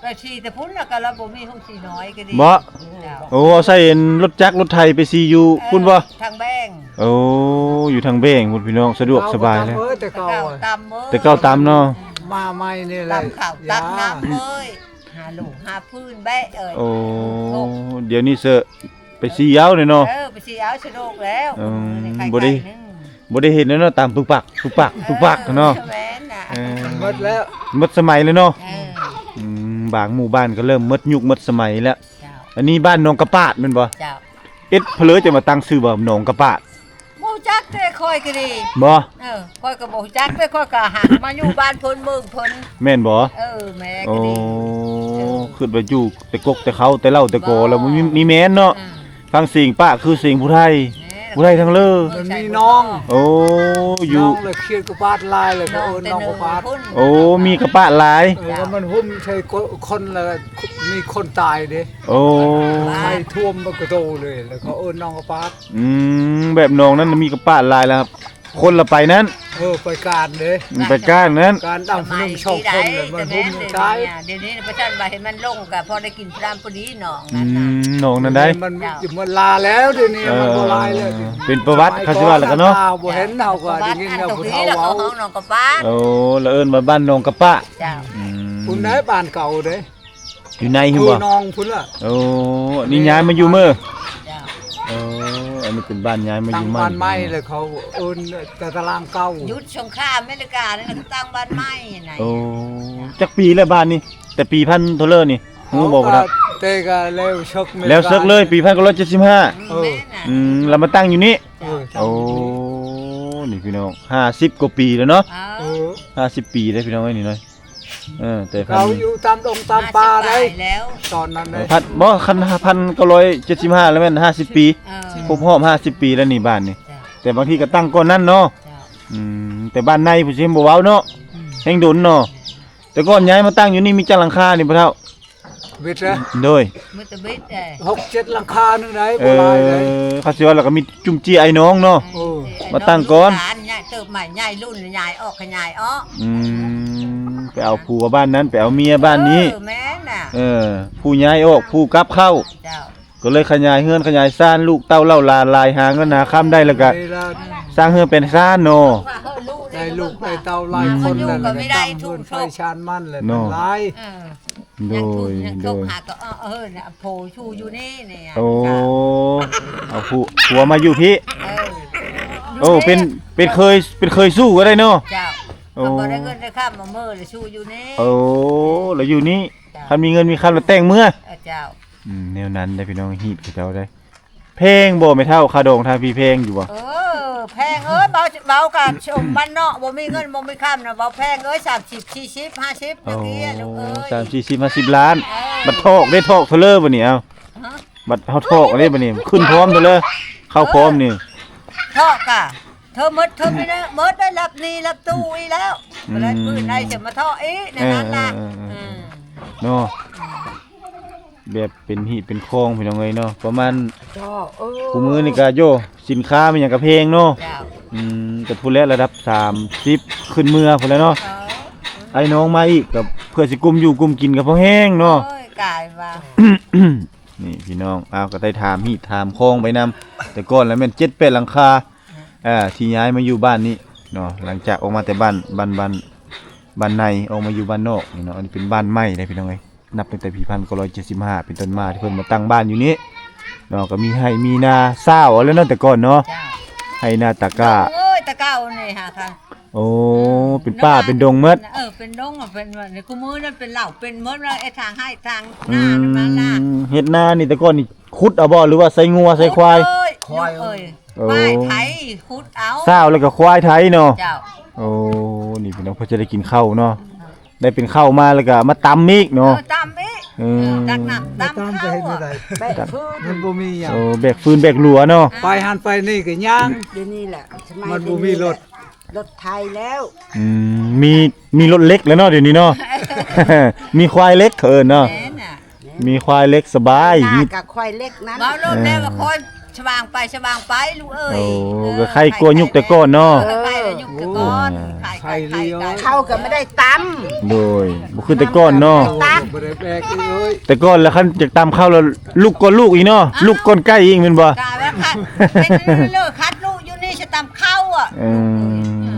ໄປສີແຕ່ພຸ້ນ ແລ້ວກໍລະບໍ່ມີໂຮງສີນ້ອຍກໍດີ. ບໍ່? ເຈົ້າ ໂອ້ ເອົາໃສ່ລົດຈັກລົດໄຖໄປສີຢູ່ພຸ້ນບໍ່? ເອີ ທາງແບງ. ໂອ້ ຢູ່ທາງແບງພຸ້ນ ພີ່ນ້ອງ ສະດວກສະບາຍແລ້ວ. ເອີ ແຕ່ເກົ່າ ແຕ່ເກົ່າຕຳເນາະ. ມາໃໝ່ນີ້ແຫຼະ ຕຳເຂົ້າຕັກນ້ຳເອີຍ ຫາຫຼູຫາຟືນແບະເອີຍ. ໂອ້ ດຽວນີ້ເສີ ໄປສີເອົາເນາະ. ເອີ ໄປສີເອົາສະດວກແລ້ວ. ອືມ ບໍ່ໄດ້ ບໍ່ໄດ້ເຫັນແລ້ວເນາະ ຕຳປຶກປັກ ປຶກປັກ ເອີ ປຶກປັກເນາະ. ແມ່ນນະ ເອີ ໝົດແລ້ວ ໝົດສະໄໝແລ້ວເນາະ. ເອີ ອືມ ບາງໝູ່ບ້ານກໍເລີ່ມໝົດຍຸກໝົດສະໄໝແລ້ວ. ເຈົ້າ ອັນນີ້ບ້ານໜອງກະປາດແມ່ນບໍ່? ເຈົ້າ ເອັດເຜລີຈະມາຕັ້ງຊື່ວ່າໜອງກະປາດ. ບໍ່ຮູ້ຈັກເດ້ ຂ້ອຍກໍດີ. ບໍ່? ເອີ ຂ້ອຍກໍບໍ່ຮູ້ຈັກເດ້ ຂ້ອຍກໍຫາກມາຢູ່ບ້ານເພິ່ນເມືອງເພິ່ນ. ແມ່ນບໍ່? ເອີ ແມ່ກໍດີ. ໂອ້ ເອີ ຄິດວ່າຢູ່ແຕ່ກົກແຕ່ເຄົ້າ ແຕ່ເຫຼົ້າແຕ່ກໍ ບໍ່ ແລ້ວມີ ມີແມ່ນເນາະ. ເອີ ຟັງສຽງປາກຄືສຽງຜູ້ໄທ. ແມ່ນ ຜູ້ໄທທາງເລີ. ມັນມີໜອງ. ໂອ້ ຢູ່ ໜອງລະເຂດກະປາດຫຼາຍ ແລ້ວກໍເອີ້ນໜອງກະປາດ. ໂອ້ ມີກະປາດຫຼາຍ. ເອີ ມັນຫຸ້ມໃສ່ຄົນລະມີຄົນຕາຍເດ້. ໂອ້ ໄຟຖ້ວມບັກກະໂຕເລີຍ ແລ້ວເຂົາເອີ້ນໜອງກະປາດ. ອືມ ແບບໜອງນັ້ນມີກະປາດຫຼາຍແລ້ວ ຄົນລະໄປນັ້ນ. ເອີ ໄປການເດ້ ໄປການນັ້ນ ການດຳໜຶ່ງສອງຄົນ ແລ້ວມັນຫຸ້ມຕາຍ. ດຽວນີ້ປະຊາຊົນວ່າເຫັນມັນລົງກໍພໍໄດ້ກິນພຣາມພໍດີໜອງນັ້ນນະ. ອືມ ໜອງນັ້ນໄດ໋ ມັນ ເຈົ້າ ໝົດລາແລ້ວ ດຽວນີ້ມັນບໍ່ຫຼາຍແລ້ວ. ເປັນປະຫວັດເຂົາຊິວ່າແລ້ວກໍເນາະ. ບໍ່ເຫັນ ເຮົາກໍໄດ້ຍິນແຕ່ຜູ້ເຖົ້າເວົ້າ. ໂອ້ ລະເອີ້ນວ່າບ້ານໜອງກະປາດ. ເຈົ້າ ອືມ ພຸ້ນໄດ໋ ບ້ານເກົ່າເດ້. ຢູ່ໃນພຸ້ນບໍ່? ໜອງພຸ້ນລະ. ໂອ້ ນີ້ຍ້າຍມາຢູ່ເມີ. ເຈົ້າ ເອີ ອັນນີ້ເປັນບ້ານຍ້າຍມາຢູ່ໃໝ່ ຕັ້ງບ້ານໃໝ່ ແລ້ວເຂົາເອີ້ນແຕ່ຕາລາງເກົ່າ. ຢຸດສົງຄາມອາເມລິການັ້ນກໍຕັ້ງບ້ານໃໝ່ນະ. ໂອ້ ຈັກປີແລ້ວບ້ານນີ້? ແຕ່ປີພັນເທົ່າເລີນີ້ ຮູ້ບໍ່? ແຕ່ກໍແລ້ວເສິກ ແລ້ວເສິກເລີຍ ປີພັນເກົ້າຮ້ອຍເຈັດສິບຫ້າ. ເອີ ແມ່ນນະ. ອືມ ແລ້ວມາຕັ້ງຢູ່ນີ້. ເອີ ໂອ້ ນີ້ພີ່ນ້ອງ ຫ້າສິບກວ່າປີແລ້ວເນາະ. ເອີ ຫ້າສິບປີເດ້ພີ່ນ້ອງເອີຍ ນີ້ເນາະ. ເອີ ແຕ່ເຂົາຢູ່ຕາມດົງຕາມປ່າໄດ໋ ຕອນນັ້ນເດ້. ພັນ ບໍ່ ຄັນ ພັນເກົ້າຮ້ອຍເຈັດສິບຫ້າແລ້ວແມ່ນຫ້າສິບປີ. ເອີ ຄົບຮອບຫ້າສິບປີແລ້ວນີ້ ບ້ານນີ້. ເຈົ້າ ແຕ່ບາງທີກໍຕັ້ງກ່ອນນັ້ນເນາະ. ເຈົ້າ ອືມ ແຕ່ບ້ານໃນຜູ້ຊິບໍ່ເວົ້າເນາະ. ອືມ ແຮ່ງດົນເນາະ. ແຕ່ກ່ອນຍ້າຍມາຕັ້ງຢູ່ນີ້ມີຈັກຫຼັງຄານີ້ພໍ່ເຖົ້າ? ບິດແລ້ວ ໂດຍ ມີແຕ່ບິດເດ້ ຫົກເຈັດຫຼັງຄາໜຶ່ງໄດ໋ ເອີ ບໍ່ຫຼາຍໄດ໋. ເຂົາຊິວ່າແລ້ວກໍມີຈຸ້ມເຈ້ຍອ້າຍນ້ອງເນາະ. ເອີ ມາຕັ້ງກ່ອນ ຍ້າຍເຕີບໃໝ່ ຍ້າຍລຸ້ນ ຍ້າຍອອກ ຂະຫຍາຍອອກ. ອືມ ໄປເອົາຜົວບ້ານນັ້ນ ໄປເອົາເມຍບ້ານນີ້. ເອີ ແມ່ນນະ. ເອີ ຜູ້ຍ້າຍອອກ ຜູ້ກັບເຂົ້າ. ເຈົ້າ ກໍເລີຍຂະຫຍາຍເຮືອນຂະຫຍາຍຊານ ລູກເຕົ້າເຕົ້າຫຼານຫຼາຍ ຫາເງິນຫາຄຳໄດ້ ແລ້ວກໍສ້າງເຮືອນເປັນຊານເນາະ. ໄດ້ລູກໄດ້ເຕົ້າຫຼາຍຄົນ ອືມ ແລ້ວກໍຕັ້ງເຮືອນໄຟຊານມັນ ແລ້ວເນາະ ຫຼາຍ ເອີ ໂດຍ ຍັງທຸກຍັງ ໂດຍ ຫາກໍ ເອີ ເອີ ນະ ໂພຊູຢູ່ນີ້ນີ້ ໂອ້ ເອົາຜົວ ຜົວມາຢູ່ພີ້ ເອີ ໂອ້ ເປັນ ເປັນເຂີຍ ເປັນເຂີຍຊູກໍໄດ້ເນາະ. ເຈົ້າ ໂອ້ ກໍບໍ່ໄດ້ເງິນໄດ້ຄຳ ມາເມີລະຊູຢູ່ນີ້. ໂອ້ ລະຢູ່ນີ້ ເຈົ້າ ຄັນມີເງິນມີຄຳລະແຕ່ງເມືອ. ເອີ ເຈົ້າ ອືມ ແນວນັ້ນເດ້ພີ່ນ້ອງ ຮີດເຂົາເຈົ້າເດ້. ແພງບໍ່ແມ່ເຖົ້າ ຄ່າດອງທາງພີ້ແພງຢູ່ບໍ່? ເອີ ແພງເອີຍ ເວົ້າ ເວົ້າກັນຊົມບ້ານເນາະ ບໍ່ມີເງິນບໍ່ມີຄຳນະ ເວົ້າແພງເອີຍ ສາມສິບ ສີ່ສິບ ຫ້າສິບ ຈັ່ງຊີ້ລູກເອີຍ. ໂອ້ ສາມສິບ ສີ່ສິບ ຫ້າສິບລ້ານ. ເອີ ບັດຖອກເດ້ ຖອກເທົ່າເລີບັດນີ້ ເອົ້າ ຮະ ບັດເຮົາຖອກເດ້ບັດນີ້ ຂຶ້ນພ້ອມເທົ່າເລີ ເຂົ້າພ້ອມນີ້ ເອີ ຖອກກະ ເທີໝົດ ເທີມີແນວໝົດໄດ້ ລັບໜີ້ລັບຕູ້ອີກແລ້ວ ອືມ ກໍໄດ້ຄືນໄດ້ ຈະມາເທາະອີກໃນນັ້ນລະ ເອີ ເອີ ເອີ ເນາະ ແບບເປັນຮີດເປັນຄອງພີ່ນ້ອງເອີຍເນາະ ປະມານ ເຈົ້າ ເອີ ຄູ່ມື້ນີ້ກະໂຍ ສິນຄ້າມີຫຍັງກະແພງເນາະ. ເຈົ້າ ອືມ ແຕ່ພຸ້ນແຫຼະລະດັບສາມສິບຂຶ້ນເມືອພຸ້ນແຫຼະເນາະ. ເອີ ອ້າຍນ້ອງມາອີກກະເພື່ອຊິກຸມຢູ່ກຸມກິນກະພໍແຮງເນາະ. ໂອ້ຍ ກາຍວ່າ ນີ້ພີ່ນ້ອງ ອ້າວ ກໍໄດ້ຖາມຮີດຖາມຄອງໄປນຳ ແຕ່ກ່ອນລະແມ່ນເຈັດແປດຫຼັງຄາ ອ່າ ທີ່ຍ້າຍມາຢູ່ບ້ານນີ້ເນາະ ຫຼັງຈາກອອກມາແຕ່ບ້ານ ບ້ານ ບ້ານ ບ້ານໃນ ອອກມາຢູ່ບ້ານນອກນີ້ເນາະ. ອັນນີ້ເປັນບ້ານໃໝ່ເດ້ພີ່ນ້ອງເອີຍ ນັບຕັ້ງແຕ່ປີພັນເກົ້າຮ້ອຍເຈັດສິບຫ້າເປັນຕົ້ນມາ ທີ່ເພິ່ນມາຕັ້ງບ້ານຢູ່ນີ້ເນາະ ກໍມີໄຮ່ມີນາ ຊາວເອົາແລ້ວເນາະ ແຕ່ກ່ອນເນາະ. ເຈົ້າ ໄຮ່ນາຕາກ້າ ໂອ້ຍ ແຕ່ເກົ່ານີ້ຫາ ໂອ້ ອືມ ເປັນປ່າເປັນດົງໝົດ. ເອີ ເປັນດົງ ເປັນ ໃນຄູ່ມື້ນັ້ນເປັນເຫຼົ່າ ເປັນໝົດແລ້ວ ໄອ້ທາງໄຮ່ທາງນານັ້ນນະ. ອືມ ເຮັດນານີ້ແຕ່ກ່ອນນີ້ຂຸດເອົາບໍ່ ຫຼືວ່າໃຊ້ງົວໃຊ້ຄວາຍ? ຂຸດເອີຍ ຄວາຍເອີຍ ໂອ້ ຄວາຍໄຖ ຂຸດເອົາ ຊາວແລ້ວກໍຄວາຍໄຖເນາະ. ເຈົ້າ ໂອ້ ນີ້ພີ່ນ້ອງ ເພິ່ນຈະໄດ້ກິນເຂົ້າເນາະ ໄດ້ເປັນເຂົ້າມາແລ້ວກໍມາຕຳອີກເນາະ. ເອີ ຕຳອີກ ເອີ ເອີ ຕັກນ້ຳຕຳເຂົ້າ ໄປເຮັດແນວໃດ? ແບກຟືນ ມັນບໍ່ມີຫຍັງ ໂອ້ ແບກຟືນແບກຫຼວເນາະ. ເອີ ໄປຫັ້ນໄປນີ້ກໍຍ່າງ ດຽວນີ້ແຫຼະ ມັນບໍ່ມີລົດ ລົດໄຖແລ້ວ. ອືມ ມີ ມີລົດເຫຼັກແລ້ວເນາະ ດຽວນີ້ເນາະ ມີຄວາຍເຫຼັກ ເຂົາເອີ້ນເນາະ. ແມ່ນນະ ມີຄວາຍເຫຼັກສະບາຍ ນາ ມີ ກະຄວາຍເຫຼັກນັ້ນ ເວົ້າໂລດແລ້ວວ່າຄອຍສະຫວ່າງໄປສະຫວ່າງໄປລູກເອີຍ. ໂອ້ ເອີ ກໍໄຄກວ່າຍຸກແຕ່ກ່ອນເນາະ. ເອີ ໄຄກວ່າຍຸກແຕ່ກ່ອນ ເອີ ໄຄ ໄຄ ໄຄ ເຂົ້າກໍບໍ່ໄດ້ຕຳ ໂດຍ ບໍ່ຄືແຕ່ກ່ອນເນາະ ຕຳ ບໍ່ໄດ້ແບກອີກເອີຍ. ແຕ່ກ່ອນລະຄັນຢາກຕຳເຂົ້າລະລຸກກ່ອນລູກອີກເນາະ ລຸກກ່ອນໄກ່ອີກແມ່ນບໍ່? ກະວ່າຄັນ ເປັນເລີກຄັດລູກຢູ່ນີ້ຊິຕຳເຂົ້າອະ. ອື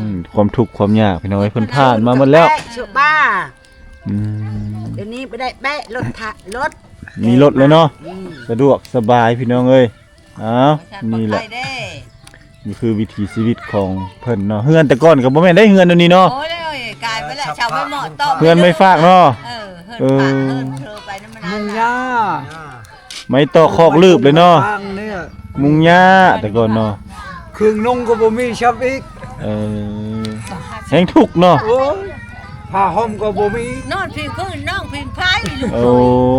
ມ ຄວາມທຸກຄວາມຍາກພີ່ນ້ອງເອີຍ ເພິ່ນຜ່ານມາໝົດແລ້ວ ເຊື່ອບ້າ. ອືມ ດຽວນີ້ບໍ່ໄດ້ແບກລົດ ລົດ ມີລົດແລ້ວເນາະ. ອືມ ສະດວກສະບາຍພີ່ນ້ອງເອີຍ. ອ້າວ ນີ້ແຫຼະ ນີ້ຄືວິຖີຊີວິດຂອງເພິ່ນເນາະ. ເຮືອນແຕ່ກ່ອນກໍບໍ່ແມ່ນໄດ້ເຮືອນແນວນີ້ເນາະ. ໂອ້ຍ ກາຍໄປແລ້ວ ເຊົ່າໄປເໝາະຕໍ່ ເຮືອນໄມ້ຟາກເນາະ. ເອີ ເຮືອນ ເອີ ຝາກເຮືອນເພິ່ນໄປນຳມັນ ມຸງຫຍ້າ ໄມ້ຕອກຄອກລືບເລີຍເນາະ. ມຸງຫຍ້າແຕ່ກ່ອນເນາະ ເຄື່ອງນຸ່ງກໍບໍ່ມີຊ້ຳອີກ. ເອີ ແຮງທຸກເນາະ. ໂອ້ຍ ຜ້າຫົ່ມກໍບໍ່ມີ ນອນພິງພື້ນນອນພິງໄຟລູກ. ໂອ້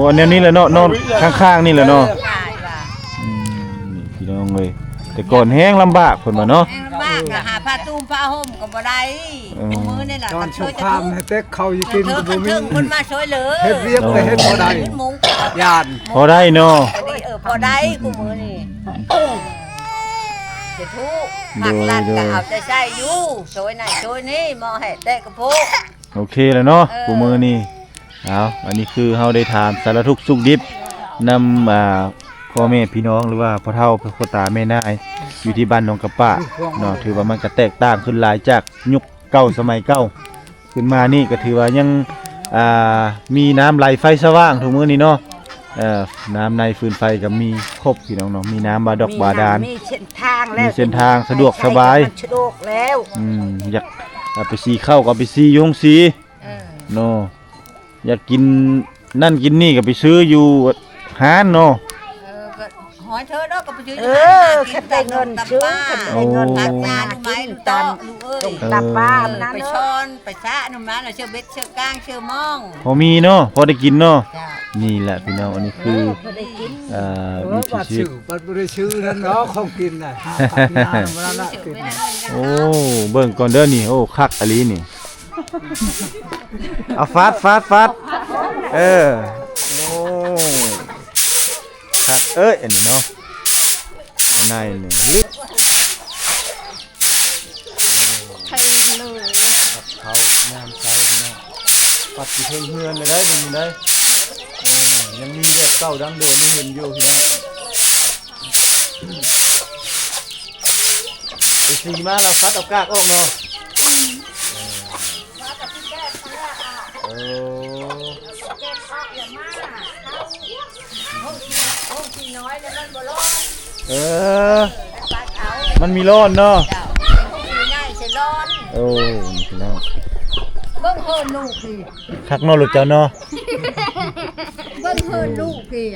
ອັນແນວນີ້ແຫຼະເນາະ ນອນຂ້າງໆນີ້ແຫຼະເນາະ. ເອີ ອືມ ນີ້ພີ່ນ້ອງເອີຍ ແຕ່ກ່ອນແຮງລຳບາກເພິ່ນວ່າເນາະ. ແຮງລຳບາກ ກໍຫາຜ້າຕຸ້ມຜ້າຫົ່ມກໍບໍ່ໄດ້. ເອີ ມື້ນີ້ລະ ຕອນສົງຄາມ ໃຫ້ແຕ່ເຂົ້າຢູ່ກິນກໍບໍ່ມີ ເພິ່ນມາຊ່ວຍເຫຼືອ ເຮັດວຽກກໍເຮັດບໍ່ໄດ້ ຢ້ານ ພໍໄດ້ເນາະ. ເອີ ພໍໄດ້ ຄູ່ມື້ນີ້ ສາທຸ ພາກລັດກໍເອົາໃຈໃສ່ຢູ່ ຊ່ວຍນັ້ນຊ່ວຍນີ້ ມອບໃຫ້ແຕ່ກະໂພ. ໂອເຄແລ້ວເນາະ ເອີ ຄູ່ມື້ນີ້. ເອົາ ອັນນີ້ຄືເຮົາໄດ້ຖາມສາລະທຸກສຸກດິບນຳ ອ່າ ພໍ່ແມ່ພີ່ນ້ອງ ຫຼືວ່າພໍ່ເຖົ້າພໍ່ຕາແມ່ນາຍ ຢູ່ທີ່ບ້ານໜອງກະປາເນາະ. ຖືວ່າມັນກະແຕກຕ່າງຂຶ້ນຫຼາຍຈາກຍຸກເກົ່າສະໄໝເກົ່າ ຂຶ້ນມານີ້ກໍຖືວ່າຍັງ ອ່າ ມີນ້ຳໄຫຼໄຟສະຫວ່າງທຸກມື້ນີ້ເນາະ. ເອີ ນ້ຳໃນຟືນໄຟກໍມີຄົບພີ່ນ້ອງເນາະ ມີນ້ຳບາດອກບາດານ ມີເສັ້ນທາງແລ້ວ ມີເສັ້ນທາງສະດວກສະບາຍ ສະດວກແລ້ວ. ອືມ ຢາກ ອ່າ ໄປສີເຂົ້າກໍໄປສີຢູ່ໂຮງສີ ເອີ ເນາະ ຢາກກິນນັ້ນກິນນີ້ກໍໄປຊື້ຢູ່ຮ້ານເນາະ. ເອີ ກໍຫອຍເທີດອກກໍໄປຊື້ຢູ່ຮ້ານ ເອີ ຄັນໄດ້ເງິນຊື້ ຄັນໄດ້ເງິນ ໂອ້ ຜັກໜາໜໍ່ໄມ້ ເອີ ຕຳ ລູກເອີຍ ເອີ ຕຳປາ ເອີ ນັ້ນ ໄປ ເອີ ຊ້ອນໄປຊະໜໍ່ໄມ້ ແລ້ວເຊື່ອເບັດເຊື່ອກ້າງເຊື່ອມອງ ພໍມີເນາະ ພໍໄດ້ກິນເນາະ. ເຈົ້າ ນີ້ແຫຼະພີ່ນ້ອງ ອັນນີ້ຄື ເອີ ເອີ ບໍ່ໄດ້ກິນ ອ່າ ເອີ ວ່າຊື້ ບັດບໍ່ໄດ້ຊື້ນັ້ນເນາະ ຂອງກິນນະ ຫາຕັດໜ້າມາລະກິນ. ໂອ້ ເບິ່ງກ່ອນເດີນີ້ ໂອ້ ຄັກອີ່ຫຼີນີ້. ເອົາຟາດ ຟາດ ຟາດ ເອີ ໂອ້ ຄັກເອີຍ ອັນນີ້ເນາະ ໃນນີ້ ໄຂ່ເລີຍ ກັບເຂົ້າຍາມເຊົ້າພີ່ນ້ອງ ປັດຢູ່ເທິງເຮືອນເລີຍໄດ໋ ເບິ່ງເດີ. ເອີ ຍັງມີແບບເກົ່າດັ້ງເດີມໃຫ້ເຫັນຢູ່ພີ່ນ້ອງ. ໄປສີມາແລ້ວ ຄັດເອົາກາກອອກເນາະ. ເອີ ເອີ ມັນມີລ້ອນເນາະ. ໂອ້ ພີ່ນ້ອງ ເບິ່ງເຮີນລູກພີ້ ຄັກເນາະ ລູກເຈົ້າເນາະ. ເບິ່ງເຮີນລູກພີ້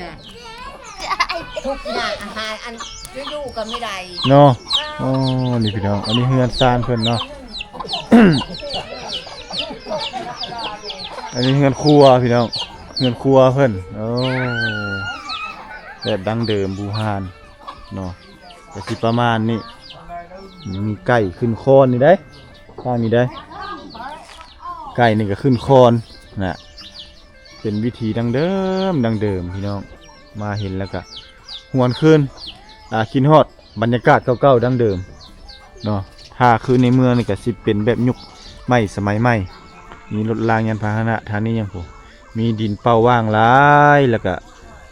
ທຸກຢ່າງອາຫານອັນຢູ່ໆກໍມີໄດ້ເນາະ. ໂອ້ ນີ້ພີ່ນ້ອງ ອັນນີ້ເຮືອນຊານເພິ່ນເນາະ. ອັນນີ້ເຮືອນຄົວພີ່ນ້ອງ ເຮືອນຄົວເພິ່ນ. ໂອ້ ແບບດັ້ງເດີມບູຮານເນາະ ກໍຊິປະມານນີ້. ມີໄກ່ຂຶ້ນຄອນນີ້ໄດ໋ ທາງນີ້ໄດ໋ ໄກ່ນີ້ກໍຂຶ້ນຄອນນະ. ເປັນວິຖີດັ້ງເດີມ ດັ້ງເດີມພີ່ນ້ອງ ມາເຫັນແລ້ວກະຫວນຄືນ ອາ ຄິດຮອດບັນຍາກາດເກົ່າໆ ດັ້ງເດີມເນາະ. ຖ້າຄືໃນເມືອງນີ້ກະຊິເປັນແບບຍຸກໃໝ່ສະໄໝໃໝ່ ມີລົດລາງຍານພາຫະນະ. ທາງນີ້ຍັງ ໂອ້ ມີດິນເປົ່າວ່າງຫຼາຍ ແລ້ວກະ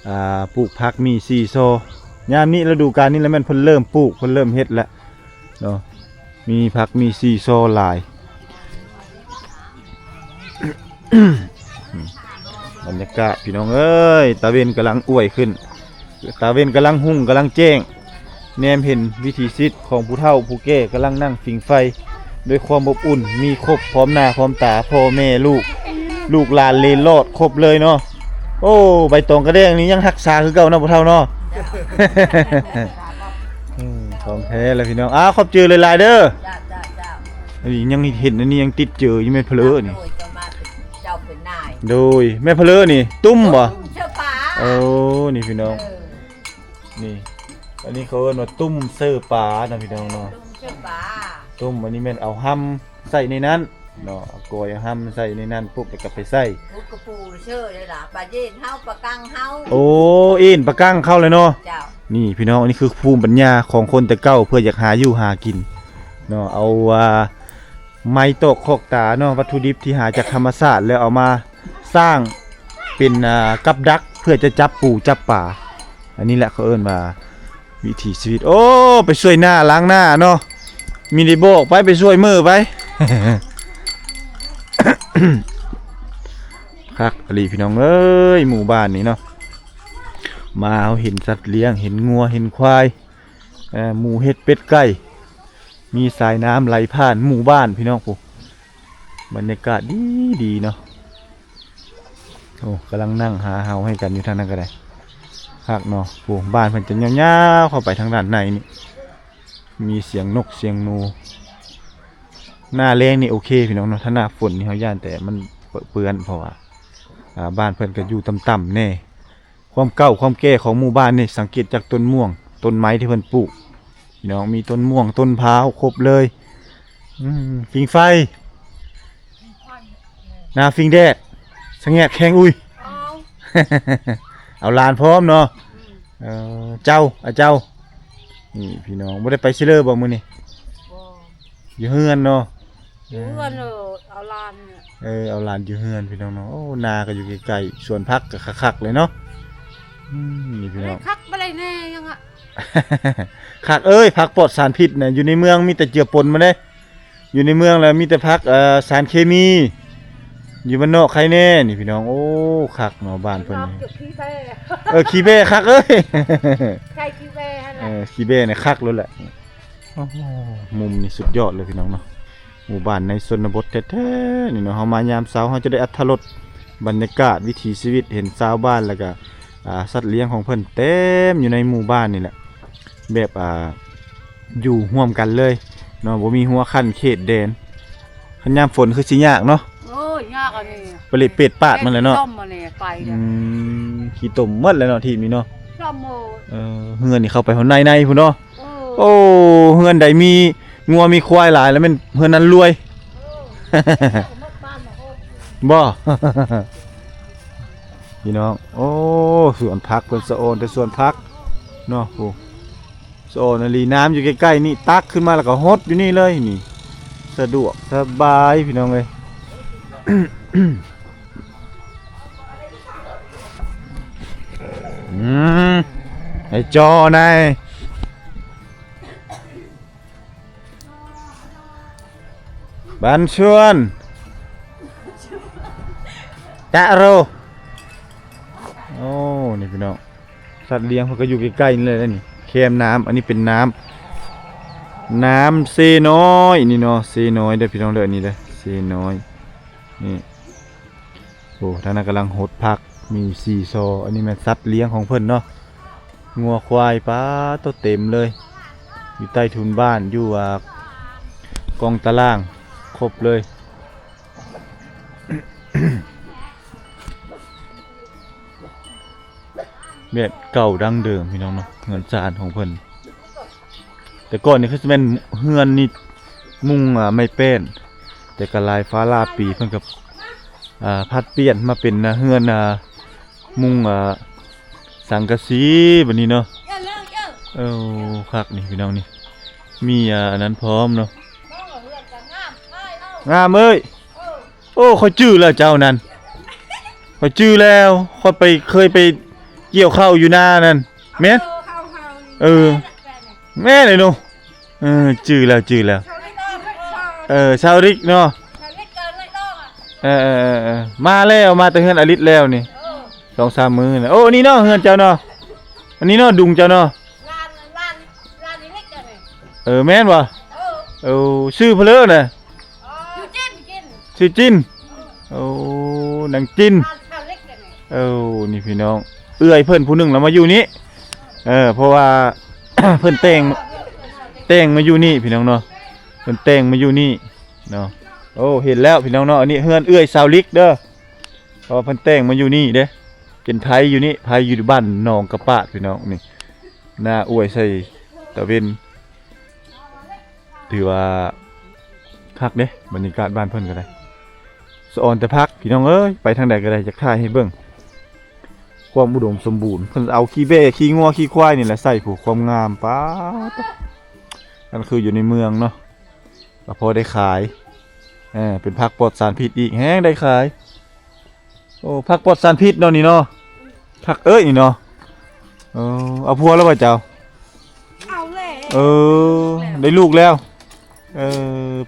ອາ ປູກຜັກມີຊີຊໍ. ຍາມນີ້ລະດູການນີ້ລະແມ່ນເພິ່ນເລີ່ມປູກ ເພິ່ນເລີ່ມເຮັດແລ້ວເນາະ. ມີຜັກມີຊີຊໍຫຼາຍ. ບັນຍາກາດພີ່ນ້ອງເອີຍ ຕາເວັນກຳລັງອວຍຂຶ້ນ ຕາເວັນກຳລັງຮຸ່ງກຳລັງແຈ້ງ. ແນມເຫັນວິຖີຊີວິດຂອງຜູ້ເຖົ້າຜູ້ແກ່ກຳລັງນັ່ງຜິງໄຟດ້ວຍຄວາມອົບອຸ່ນ ມີຄົບພ້ອມໜ້າພ້ອມຕາ ພໍ່ແມ່ລູກ ລູກຫຼານເລລອດຄົບເລີຍເນາະ. ໂອ້ ໃບຕອງກະແດງນີ້ຍັງຮັກສາຄືເກົ່າເນາະ ພໍ່ເຖົ້າເນາະ. ອືມ ຂອງແທ້ແຫຼະພີ່ນ້ອງ. ອ້າວ ຂອບໃຈຫຼາຍໆເດີ. ເຈົ້າ ເຈົ້າ ເຈົ້າ. ອັນນີ້ຍັງເຫັນ ອັນນີ້ຍັງຕິດເຈີຢູ່ ແມ່ນພະເລີນີ້. ໂດຍ ເຈົ້າມາເປັນເຈົ້າເປັນນາຍ. ໂດຍ ແມ່ນພະເລີນີ້ ຕຸ້ມບໍ່? ຕຸ້ມເສືອປາ. ໂອ້ ນີ້ພີ່ນ້ອງ. ເອີ ນີ້ ອັນນີ້ເຂົາເອີ້ນວ່າຕຸ້ມເສືອປາເນາະ ພີ່ນ້ອງເນາະ. ຕຸ້ມເສືອປາ. ຕຸ້ມ ອັນນີ້ແມ່ນເອົາຮຳໃສ່ໃນນັ້ນເນາະ ເອົາກອຍເອົາຮຳໃສ່ໃນນັ້ນປຸບ ແລ້ວກໍໄປໃສ່. ໂອ້ ກະປູເຊີເດ້ລະ ປາເຢັນເຮົາ ປາກັງເຮົາ. ໂອ້ ເອັນປາກັງເຂົ້າເລີຍເນາະ. ເຈົ້າ. ນີ້ພີ່ນ້ອງ ອັນນີ້ຄືພູມປັນຍາຂອງຄົນແຕ່ເກົ່າ ເພື່ອຢາກຫາຢູ່ຫາກິນເນາະ. ເອົາ ອ່າ ໄມ້ຕອກຄອກຕາເນາະ ວັດຖຸດິບທີ່ຫາຈາກທຳມະຊາດ ແລ້ວເອົາມາສ້າງເປັນ ອ່າ ກັບດັກ ເພື່ອຈະຈັບປູຈັບປາ. ອັນນີ້ແຫຼະເຂົາເອີ້ນວ່າວິຖີຊີວິດ. ໂອ້ ໄປຊ່ວຍນ້າລ້າງໜ້າເນາະ ມີໄດ້ບອກໄປ ໄປຊ່ວຍມື້ໄປ. ຄັກອີ່ຫຼີພີ່ນ້ອງເອີຍ ໝູ່ບ້ານນີ້ເນາະ. ມາເຮົາເຫັນສັດລ້ຽງ ເຫັນງົວເຫັນຄວາຍ ເອີ ໝູເຫັດເປັດໄກ່ ມີສາຍນ້ຳໄຫຼຜ່ານໝູ່ບ້ານພີ່ນ້ອງ. ໂອ້ ບັນຍາກາດດີໆເນາະ. ໂອ້ ກຳລັງນັ່ງຫາເຫົ່າໃຫ້ກັນຢູ່ທາງນັ້ນກໍໄດ້ ຄັກເນາະ. ໂອ້ ບ້ານເພິ່ນຈະຍາວໆເຂົ້າໄປທາງດ້ານໃນນີ້ ມີສຽງນົກສຽງໜູ. ໜ້າແລ້ງນີ້ໂອເຄພີ່ນ້ອງເນາະ ຖ້າໜ້າຝົນນີ້ເຮົາຢ້ານແຕ່ມັນເປື້ອນ ເພາະວ່າ ອ່າ ບ້ານເພິ່ນກໍຢູ່ຕ່ຳໆແດ່. ຄວາມເກົ່າຄວາມແກ່ຂອງໝູ່ບ້ານນີ້ ສັງເກດຈາກຕົ້ນມ່ວງ ຕົ້ນໄມ້ທີ່ເພິ່ນປູກ ພີ່ນ້ອງ ມີຕົ້ນມ່ວງ ຕົ້ນພ້າວ ຄົບເລີຍ. ອືມ ຟິງໄຟ ໜ້າຟິງແດດ ສະແງດແຂງອຸຍ. ເອົາ ເອົາຫຼານພ້ອມເນາະ. ອືມ ເອີ ເຈົ້າ ອາເຈົ້າ ນີ້ພີ່ນ້ອງ ບໍ່ໄດ້ໄປໃສເລີບໍ່ມື້ນີ້? ບໍ່ ຢູ່ເຮືອນເນາະ. ຢູ່ເຮືອນ ເອີ ເອົາຫຼານ ເອີ ເອົາຫຼານຢູ່ເຮືອນພີ່ນ້ອງເນາະ. ໂອ້ ນາກໍຢູ່ໃກ້ໆ ສວນຜັກກໍຄັກໆເລີຍເນາະ. ອືມ ນີ້ພີ່ນ້ອງ ຄັກບໍ່ໄດ້ແນ່ຫຍັງອະ ຄັກເອີຍ ຜັກປອດສານພິດນະ. ຢູ່ໃນເມືອງມີແຕ່ເຈືອປົນມາເດ້ ຢູ່ໃນເມືອງແລ້ວມີແຕ່ຜັກ ເອີ ສານເຄມີ ຢູ່ບ້ານນອກໃຄແນ່ນີ້ພີ່ນ້ອງ. ໂອ້ ຄັກເນາະ ບ້ານເພິ່ນນີ້. ເອີ ຂີ້ແບ້ ເອີ ຂີ້ແບ້ຄັກເອີຍ ໃສ່ຂີ້ແບ້ຫັ້ນແຫຼະ. ເອີ ຂີ້ແບ້ນີ້ຄັກໂລດແຫຼະ. ໂອ້ໂຫ ມຸມນີ້ສຸດຍອດເລີຍພີ່ນ້ອງເນາະ. ໝູ່ບ້ານໃນຊົນນະບົດແທ້ໆນີ້ເນາະ. ເຮົາມາຍາມເຊົ້າ ເຮົາຈະໄດ້ອັດຖະລົດບັນຍາກາດວິຖີຊີວິດ ເຫັນຊາວບ້ານ ແລ້ວກະ ອ່າ ສັດລ້ຽງຂອງເພິ່ນເຕັມຢູ່ໃນໝູ່ບ້ານນີ້ແຫຼະ. ແບບ ອ່າ ຢູ່ຮ່ວມກັນເລີຍເນາະ ບໍ່ມີຮົ້ວຂັ້ນເຂດແດນ. ຄັນຍາມຝົນຄືຊິຍາກເນາະ. ໂອ້ຍ ຍາກອັນນີ້ ປະລິເປດປາດມັນແຫຼະເນາະ. ອືມ ຂີ້ຕົມໝົດແລ້ວເນາະ ທີ່ມີເນາະ. ເອີ ເຮືອນນີ້ເຂົ້າໄປຮອດໃນໃນພຸ້ນເນາະ. ໂອ້ ເຮືອນໃດມີງົວມີຄວາຍຫຼາຍແລ້ວແມ່ນເຮືອນນັ້ນລວຍ ບໍ່? ພີ່ນ້ອງ ໂອ້ ສວນຜັກເພິ່ນ ສະອອນແຕ່ສວນຜັກເນາະ. ໂອ້ ສະອອນອີ່ຫຼີ ນ້ຳຢູ່ໃກ້ໆນີ້ ຕັກຂຶ້ນມາແລ້ວກໍຫົດຢູ່ນີ້ເລີຍນີ້ ສະດວກສະບາຍພີ່ນ້ອງເອີຍ. ອືມ ໄອ້ຈໍນາຍ ປັນຊວນ ຕະໂຣ. ໂອ້ ນີ້ພີ່ນ້ອງ ສັດລ້ຽງເພິ່ນກໍຢູ່ໃກ້ໆນີ້ແຫຼະນີ້ ແຄມນ້ຳ. ອັນນີ້ເປັນນ້ຳ ນ້ຳເຊນ້ອຍນີ້ເນາະ ເຊນ້ອຍເດີພີ່ນ້ອງເດີ ນີ້ເດີ ເຊນ້ອຍນີ້. ໂອ້ ທາງນັ້ນກຳລັງຫົດຜັກ ມີຊີຊໍ. ອັນນີ້ແມ່ນສັດລ້ຽງຂອງເພິ່ນເນາະ ງົວຄວາຍ ປາໂຕ ເຕັມເລີຍ ຢູ່ໃຕ້ທຸນບ້ານ ຢູ່ ອ່າ ກອງຕາລ່າງ ຄົບເລີຍ. ແບບເກົ່າດັ້ງເດີມພີ່ນ້ອງເນາະ ເຮືອນຊານຂອງເພິ່ນ. ແຕ່ກ່ອນນີ້ຄືຊິແມ່ນເຮືອນນີ້ມຸງ ອ່າ ໄມ້ແປ້ນ ແຕ່ກະຫຼາຍຟ້າຫຼາຍປີເພິ່ນກໍ ອ່າ ຜັດປ່ຽນມາເປັນ ອ່າ ເຮືອນ ອ່າ ມຸງ ອ່າ ສັງກະສີບັດນີ້ເນາະ. ເອີ ຄັກນີ້ພີ່ນ້ອງນີ້ ມີ ອ່າ ອັນນັ້ນພ້ອມເນາະ. ງາມເອີຍ. ໂອ້ ຂ້ອຍຈື່ແລ້ວເຈົ້ານັ້ນ ຂ້ອຍຈື່ແລ້ວ ຂ້ອຍໄປ ເຄີຍໄປກ່ຽວເຂົ້າຢູ່ນານັ້ນ ແມ່ນ? ເອີ ແມ່ນເລີຍເນາະ. ເອີ ຈື່ແລ້ວ ຈື່ແລ້ວ. ເອີ ຊາວລິກເນາະ. ເອີ ເອີ ເອີ ເອີ ມາແລ້ວ ມາແຕ່ເຮືອນອາລິດແລ້ວນີ້ ສອງສາມມື້ນະ. ໂອ້ ອັນນີ້ເນາະ ເຮືອນເຈົ້າເນາະ ອັນນີ້ເນາະ ດຸງເຈົ້າເນາະ. ເອີ ແມ່ນບໍ່? ເອີ ຊື່ເພິ່ນເລີນະ? ຊື່ຈິນ. ໂອ້ ນາງຈິນ. ເອີ ນີ້ພີ່ນ້ອງ ເອື້ອຍເພິ່ນຜູ້ໜຶ່ງລະມາຢູ່ນີ້. ເອີ ເພາະວ່າ ເພິ່ນແຕ່ງ ແຕ່ງມາຢູ່ນີ້ພີ່ນ້ອງເນາະ ເພິ່ນແຕ່ງມາຢູ່ນີ້ເນາະ. ໂອ້ ເຫັນແລ້ວພີ່ນ້ອງເນາະ ອັນນີ້ເຮືອນເອື້ອຍຊາວລິກເດີ ເພາະວ່າເພິ່ນແຕ່ງມາຢູ່ນີ້ເດ້ ເປັນໄພຢູ່ນີ້ ໄພຢູ່ບ້ານໜອງກະປາດພີ່ນ້ອງ. ນີ້ ໜ້າອວຍໃສ່ຕາເວັນ ຖືວ່າຄັກເດ້ ບັນຍາກາດບ້ານເພິ່ນກໍໄດ້. ສະອອນແຕ່ຜັກພີ່ນ້ອງເອີຍ ໄປທາງໃດກໍໄດ້ ຢາກຖ່າຍໃຫ້ເບິ່ງຄວາມອຸດົມສົມບູນ. ເພິ່ນເອົາຂີ້ແບ້ຂີ້ງົວຂີ້ຄວາຍນີ້ແຫຼະໃສ່ ຜູ້ ຄວາມງາມ ປາດ ອັນຄືຢູ່ໃນເມືອງເນາະ ກໍພໍໄດ້ຂາຍ. ເອີ ເປັນຜັກປອດສານພິດອີກ ແຮງໄດ້ຂາຍ. ໂອ້ ຜັກປອດສານພິດເນາະນີ້ເນາະ ຜັກເອີຍນີ້ເນາະ. ເອີ ເອົາຜົວແລ້ວບໍ່ເຈົ້າ? ເອົາແລ້ວ. ເອີ ໄດ້ລູກແລ້ວ. ເອີ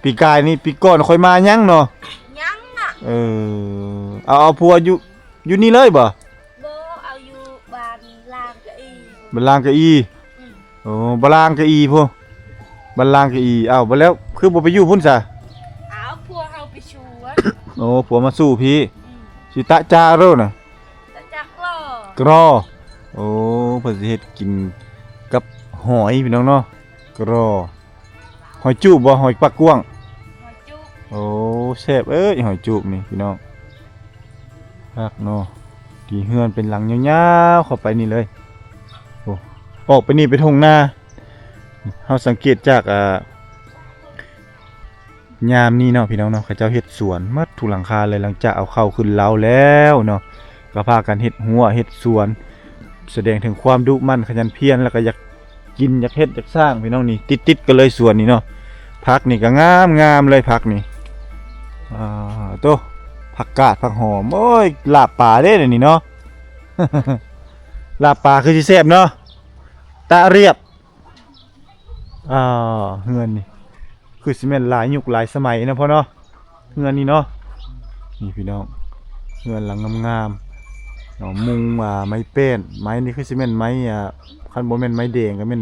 ປີກາຍນີ້ ປີກ່ອນຂ້ອຍມາຍັງເນາະ ຍັງນະ. ເອີ ເອົາ ເອົາຜົວຢູ່ ຢູ່ນີ້ເລີຍບໍ່? ບໍ່ ເອົາຢູ່ບ້ານລາງກະອີ. ບ້ານລາງກະອີ. ອືມ. ໂອ້ ບາລາງກະອີພຸ້ນ ບາລາງກະອີ. ເອົ້າ ບາດແລ້ວຄືບໍ່ໄປຢູ່ພຸ້ນຊະ? ເອົາຜົວເຮົາໄປສູ່. ໂອ້ ຜົວມາສູ່ພີ້. ອືມ. ຊິຕະຈາໂລນະ ຕະຈາກຣໍ. ກຣໍ. ໂອ້ ເພິ່ນຊິເຮັດກິນກັບຫອຍພີ່ນ້ອງເນາະ ກຣໍ. ຫອຍຈູບບໍ່? ຫອຍປາກກວ້າງ. ຫອຍຈູບ. ໂອ້ ແຊບເອີຍ ຫອຍຈູບນີ້ພີ່ນ້ອງ. ຄັກເນາະ ທີ່ເຮືອນເປັນຫຼັງຍາວໆເຂົ້າໄປນີ້ເລີຍ. ໂອ້ ອອກໄປນີ້ໄປທົ່ງນາ. ເຮົາສັງເກດຈາກ ອ່າ ຍາມນີ້ເນາະ ພີ່ນ້ອງເນາະ ເຂົາເຈົ້າເຮັດສວນໝົດທຸກຫຼັງຄາເລີຍ ຫຼັງຈາກເອົາເຂົ້າຂຶ້ນເລົາແລ້ວເນາະ ກໍພາກັນເຮັດຮົ້ວເຮັດສວນ ສະແດງເຖິງຄວາມດຸໝັ່ນຂະຫຍັນພຽນ ແລ້ວກໍຢາກ ກິນ ຢາກເຮັດ ຢາກສ້າງ ພີ່ນ້ອງ. ນີ້ຕິດໆກັນເລີຍສວນນີ້ເນາະ. ຜັກນີ້ກໍງາມໆເລີຍ ຜັກນີ້. ອ່າ ໂຕ ຜັກກາດ ຜັກຫອມ. ໂອ້ຍ ລາບປາເດ້ດຽວນີ້ເນາະ ລາບປາຄືຊິແຊບເນາະ. ຕະລຽບ. ອ່າ ເຮືອນນີ້ຄືຊິແມ່ນຫຼາຍຍຸກຫຼາຍສະໄໝເນາະພໍ່ເນາະ. ເຮືອນນີ້ເນາະ ນີ້ພີ່ນ້ອງ ເຮືອນຫຼັງງາມໆເນາະ ມຸງ ອ່າ ໄມ້ແປ້ນ. ໄມ້ນີ້ຄືຊິແມ່ນໄມ້ ອ່າ ຄັນບໍ່ແມ່ນໄມ້ແດງກໍແມ່ນ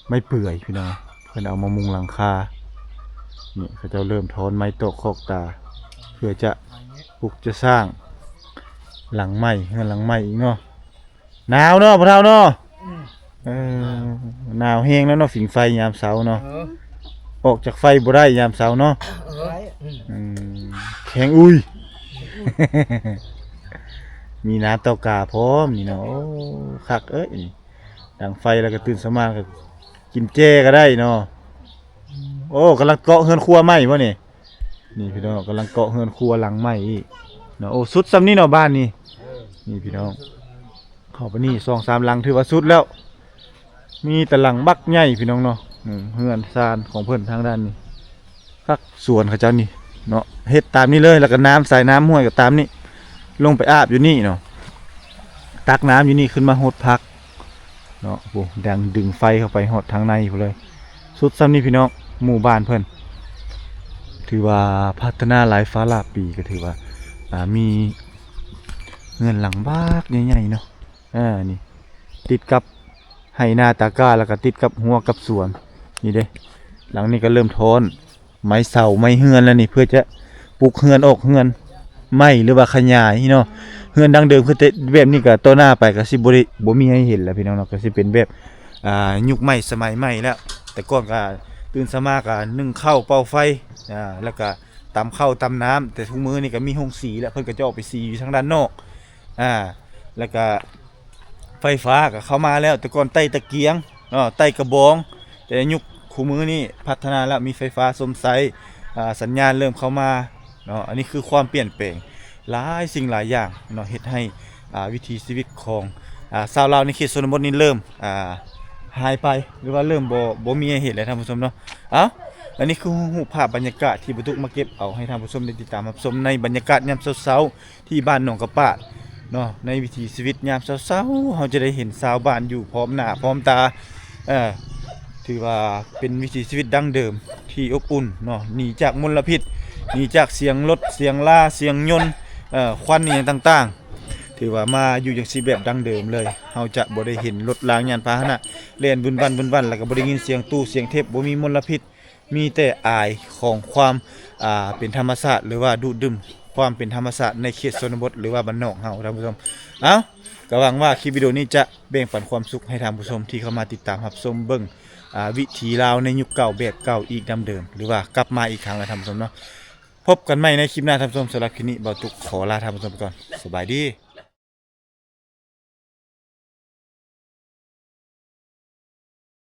ໄມ້ເປື່ອຍພີ່ນ້ອງ ເພິ່ນເອົາມາມຸງຫຼັງຄາ. ນີ້ເຂົາເຈົ້າເລີ່ມຖອນໄມ້ຕອກຄອກຕາ ເພື່ອຈະປຸກຈະສ້າງຫຼັງໃໝ່ ເຮືອນຫຼັງໃໝ່ອີກເນາະ. ໜາວເນາະພໍ່ເຖົ້າເນາະ. ອືມ ເອີ ໜາວແຮງແລ້ວເນາະ ຜິງໄຟຍາມເຊົ້າເນາະ. ເອີ ອອກຈາກໄຟບໍ່ໄດ້ຍາມເຊົ້າເນາະ. ເອີ ອືມ ແຂງອຸ້ຍ ມີນ້ຳເຕົ້າກາພ້ອມນີ້ເນາະ. ໂອ້ ຄັກເອີຍ ດັງໄຟແລ້ວກໍຕື່ນສະມາກໍກິນແຈ່ກໍໄດ້ເນາະ. ໂອ້ ກຳລັງເກາະເຮືອນຄົວໃໝ່ບໍ່ນີ້? ນີ້ພີ່ນ້ອງ ກຳລັງເກາະເຮືອນຄົວຫຼັງໃໝ່ອີກເນາະ. ໂອ້ ສຸດຊ່ຳນີ້ເນາະບ້ານນີ້. ນີ້ພີ່ນ້ອງ ເຂົ້າໄປນີ້ສອງສາມຫຼັງຖືວ່າສຸດແລ້ວ ມີແຕ່ຫຼັງບັກໃຫຍ່ພີ່ນ້ອງເນາະ. ອືມ ເຮືອນຊານຂອງເພິ່ນທາງດ້ານນີ້ ພັກສວນເຂົາເຈົ້ານີ້ເນາະ ເຮັດຕາມນີ້ເລີຍ ແລ້ວກໍນ້ຳ ສາຍນ້ຳຫ້ວຍກໍຕາມນີ້ ລົງໄປອາບຢູ່ນີ້ເນາະ ຕັກນ້ຳຢູ່ນີ້ຂຶ້ນມາຫົດຜັກ ເນາະ. ໂອ້ ດັງດຶງໄຟເຂົ້າໄປຮອດທາງໃນພຸ້ນເລີຍ. ສຸດຊ່ຳນີ້ພີ່ນ້ອງ ໝູ່ບ້ານເພິ່ນ ຖືວ່າພັດທະນາຫຼາຍຟ້າຫຼາຍປີ ກໍຖືວ່າ ອ່າ ມີເຮືອນຫຼັງບັກໃຫຍ່ໆເນາະ. ອ່າ ນີ້ ຕິດກັບໄຮ່ນາຕາກ້າ ແລ້ວກໍຕິດກັບຮົ້ວກັບສວນ. ນີ້ເດ້ ຫຼັງນີ້ກໍເລີ່ມທ້ອນໄມ້ເສົາໄມ້ເຮືອນແລ້ວນີ້ ເພື່ອຈະປຸກເຮືອນອອກເຮືອນໃໝ່ ຫຼືວ່າຂະຫຍາຍເນາະ. ເຮືອນດັ້ງເດີມຄືແຕ່ແບບນີ້ກໍຕໍ່ໜ້າໄປກໍຊິບໍ່ໄດ້ ບໍ່ມີໃຫ້ເຫັນແລ້ວພີ່ນ້ອງເນາະ. ກໍຊິເປັນແບບ ອ່າ ຍຸກໃໝ່ສະໄໝໃໝ່ແລ້ວ. ແຕ່ກ່ອນກໍຕື່ນເຊົ້າມາກໍໜຶ້ງເຂົ້າເປົ່າໄຟ ອ່າ ແລ້ວກໍຕຳເຂົ້າຕຳນ້ຳ. ແຕ່ທຸກມື້ນີ້ກໍມີໂຮງສີແລ້ວ ເພິ່ນກໍຈະອອກໄປສີຢູ່ທາງດ້ານນອກ. ອ່າ ແລ້ວກໍໄຟຟ້າກໍເຂົ້າມາແລ້ວ. ແຕ່ກ່ອນໄຕ້ຕະກຽງເນາະ ໄຕ້ກະບອງ. ແຕ່ຍຸກຄູ່ມື້ນີ້ພັດທະນາແລ້ວ ມີໄຟຟ້າຊົມໃຊ້ ອ່າ ສັນຍານເລີ່ມເຂົ້າມາເນາະ. ອັນນີ້ຄືຄວາມປ່ຽນແປງຫຼາຍສິ່ງຫຼາຍຢ່າງເນາະ ເຮັດໃຫ້ ອ່າ ວິຖີຊີວິດຂອງ ອ່າ ຊາວລາວໃນເຂດຊົນນະບົດນີ້ເລີ່ມ ອ່າ ຫາຍໄປ ຫຼືວ່າເລີ່ມບໍ່ ບໍ່ມີໃຫ້ເຫັນແລ້ວທ່ານຜູ້ຊົມເນາະ. ເອົ້າ ອັນນີ້ຄືຮູບພາບບັນຍາກາດທີ່ບ່າວຕຸກມາເກັບເອົາໃຫ້ທ່ານຜູ້ຊົມໄດ້ຕິດຕາມຮັບຊົມ ໃນບັນຍາກາດຍາມເຊົ້າໆ ທີ່ບ້ານໜອງກະປາດເນາະ. ໃນວິຖີຊີວິດຍາມເຊົ້າໆ ເຮົາຈະໄດ້ເຫັນຊາວບ້ານຢູ່ພ້ອມໜ້າພ້ອມຕາ ເອີ ຖືວ່າເປັນວິຖີຊີວິດດັ້ງເດີມທີ່ອົບອຸ່ນເນາະ ໜີຈາກມົນລະພິດ ໜີຈາກສຽງລົດ ສຽງລາ ສຽງຍົນ ເອີ ຄວັນອີ່ຫຍັງຕ່າງໆ. ຖືວ່າມາຢູ່ຈັ່ງຊີ້ແບບດັ້ງເດີມເລີຍ ເຮົາຈະບໍ່ໄດ້ເຫັນລົດລາງຍານພາຫະນະແລ່ນວຶ່ນວັ່ນໆ ແລ້ວກໍບໍ່ໄດ້ຍິນສຽງຕູ້ສຽງເທັບ ບໍ່ມີມົນລະພິດ ມີແຕ່ອາຍຂອງຄວາມ ອ່າ ເປັນທຳມະຊາດ ຫຼືວ່າດູດດື່ມຄວາມເປັນທຳມະຊາດໃນເຂດຊົນນະບົດ ຫຼືວ່າບ້ານນອກເຮົາ ທ່ານຜູ້ຊົມ. ເອົ້າ ກໍຫວັງວ່າຄລິບວິດີໂອນີ້ຈະແບ່ງປັນຄວາມສຸກໃຫ້ທ່ານຜູ້ຊົມທີ່ເຂົ້າມາຕິດຕາມຮັບຊົມເບິ່ງ ອ່າ ວິຖີລາວໃນຍຸກເກົ່າແບບເກົ່າອີກນຳເດີມ ຫຼືວ່າກັບມາອີກຄັ້ງແລ້ວທ່ານຜູ້ຊົມເນາະ. ພົບກັນໃໝ່ໃນຄລິບໜ້າທ່ານຜູ້ຊົມ. ສຳລັບຄລິບນີ້ ບ່າວຕຸກຂໍລາທ່ານຜູ້ຊົມໄປກ່ອນ. ສະບາຍດີ.